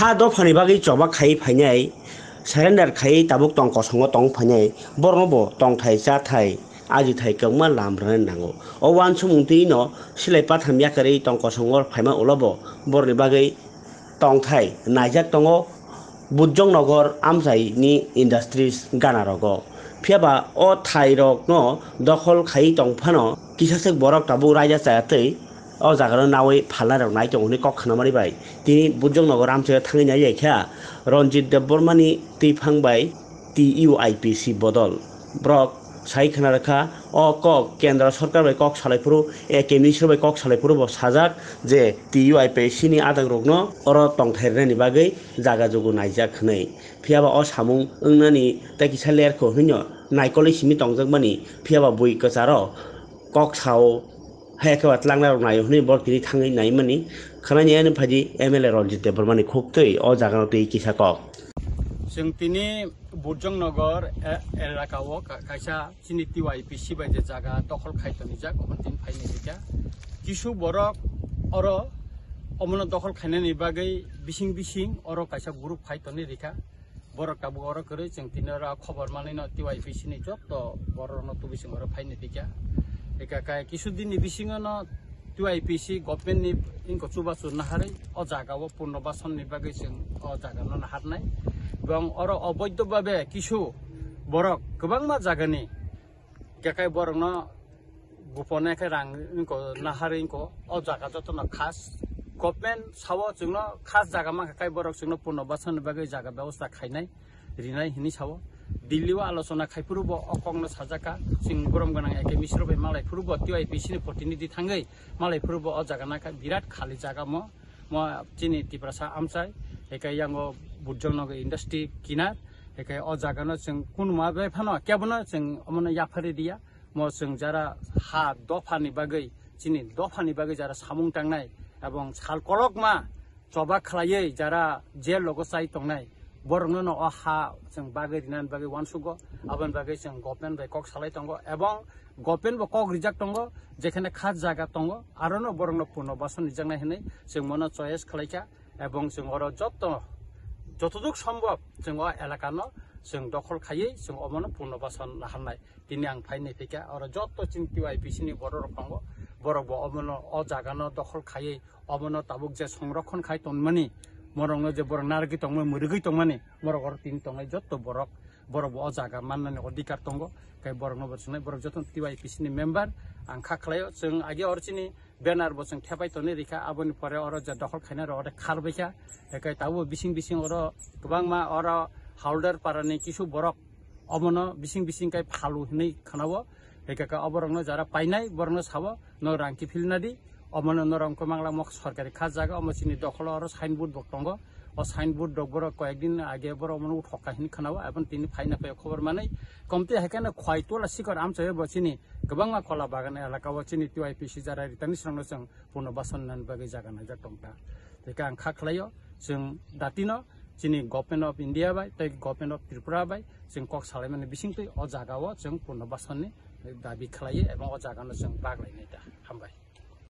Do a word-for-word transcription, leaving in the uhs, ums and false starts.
A dophani bagwi choba khai phainai, surrender khai tabuk tong kosongo tong phainai, borokno bo tongthai chathai ajithai kwbangma lam rwnani nango. O uansukmung twi no silai patham yakarwi tong kosongo phaima ulo bo borokni bagwi tongthai naijak tongo Bujong Nogor amchaini industries gana rogo. Phiyaba o thai rokno dokhol khai tong phano kisaswk borok tabuk raida chaya twi o jagano nawi phalnai rok nai tongo hwnwi kok khnamani bai tini Bujong Nogor amchaio thangwi nai lai kha Ranjit Debbarmani twiphang bai T U I P C bodol. Borok sai khna rwkha, o kok kendra sorkar bai kok salai phuru, A K minister bai kok salai phuru bo sajak je T U I P C ni adak rokno oro tongthai rwnani bagwi jaga jugu naijak hwnwi. Phiyaba o samung wngnani tei kisa lerkho hwnwi no naikolwi simi tongjakmani, phiyaba bui kwcharo kok sao. Hai khe ba twlangnai rok naio hwnwi borok tini thangwi naimani khwnani ani phaidi M L A Ranjit Debbarmani khuktwi o jagano twi kisa kok. Chwng tini Burjong Nogor e-, elaka o ka-, kaisa chini T Y P C bai je jaga dokhol khai tonijak, omo tini phainai rikha. Kisu borok oro omono dokhol khainani bagwi bising bising oro kaisa group khai toni rikha. Borok tabuk oro kwrwi chwng tini oro khobor manwi no T Y P C ni joto borok rok no tubui chwng oro phainai rikha. Eka kai kisu din ni bisingo no T Y P C government ni inko chubachu naharwi o jaga o purno bason ni bagwi chwng o jaga no naharnai. Ebong oro oboidho babe kisu borok kwbangma jaga ni, hingke kai borok no gupone khe rang inko naharwi inko o jaga joto no khas government sao chwng no khas jaga mankha kai borok chwng no purno bason ni bagwi jaga bebosta khainai rinai hinwi sao. Delhi o alochona khai phuru bo o kok no sajak kha, chwng borom gwnang A K Misra bai malai phuru bo T Y P C ni protinidhi thangwi malai phuru bo o jaga nakha birat khali jaga mo, mo chini Tiprasa amchai, eke yango Burjong Nogor industry kinar, eke o jaga no chwng kunuma bai phano kebo no chwng omo no yaphari riya, mo chwng jara ha dopha ni bagwi, chini dopha ni bagwi jara samung tangnai, ebong sal kolokma choba khwlaiwi jara jail logo chai tongnai, borokno no o ha chwng bagwi rinani bagwi uansugo, aboni bagwi chwng government bai kok salai tongo, ebong government bo kok rijak tongo, jekhane khas jaga tongo, aro no borokno purno bason rijaknai hinwi chwng mono choice khwlaikha, ebong chwng oro joto, jotoduk sombhob chwng o elaka no chwng dokhol khaiwi chwng omono purno bason laharnai. Tini ang phainai phikha, oro joto chini T Y P C ni borok rok tongo, borok bo omono o jaga no dokhol khaiwi omono tabuk je songrokhon khai tonmani, morokno je borok narwgwi tongmani, mwrwgwi tongmani, morok oro tini tongnai joto borok, borok bo o jaga mannani odhikar tongo, kai borokno bo swngnai, borok joto T Y P C ni member. Ang kha khlaio, chwng age oro chini banner bo chwng thepai tonwi rikha, aboni pore oro je dokhol khainai rok oro kharbaikha, kai tabuk bising bising oro kwbangma oro Haldar parani kisu borok omono bising bising kai phalu hinwi khnao. Eka ka oborokno jara painai, borokno sao, no rang kiphilna di. Omono norok wngkha mangla mo sorkari kha jaga, omo chini dokholo oro signboard bo tongo. O signboard rok borok koyek din age borok omono uthokha hinwi khnao, eboni tini phaina phai khobor manwi. Komti hai kheno khwai tola sikor amchaio bo chini kwbangma kola bagan elaka o chini T Y P C jara ritani srangno chwng puno bason nani bagwi jaga naijak tongkha. Tei khe ang kha khlaio, chwng datino chini Government of India bai tei Government of Tripura bai chwng kok salaimani bisingtwi o jaga o chwng puno basonni dabi khlaiwi ebong o jaga no chwng baglainai da. Hambai.